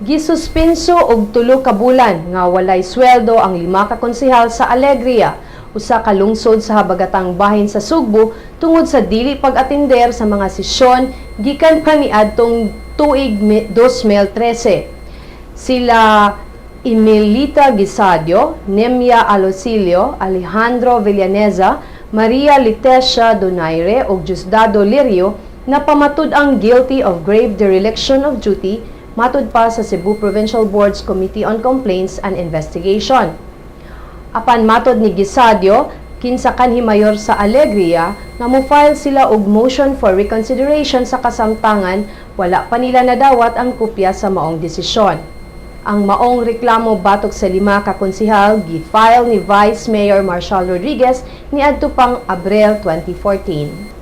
Gisuspenso og 3 ka bulan nga walay sweldo ang lima ka konsehal sa Alegria, usa ka lungsod sa habagatang bahin sa Sugbo, tungod sa dili pag-atender sa mga sesyon gikan pa niadtong tuig 2013. Sila Emilita Guisadio, Nemia Alosilio, Alejandro Villaneza, Maria Leticia Donaire ug Diosdado Lirio napamatud-ang guilty of grave dereliction of duty, matud pa sa Cebu Provincial Board's Committee on Complaints and Investigation. Apan matod ni Guisadio, kinsa kanhi mayor sa Alegria, nga mo-file sila og motion for reconsideration sa kasamtangan wala pa nila nadawat ang kopya sa maong desisyon. Ang maong reklamo batok sa lima ka konsehal gi-file ni Vice Mayor Marshall Rodriguez niadto pang Abril 2014.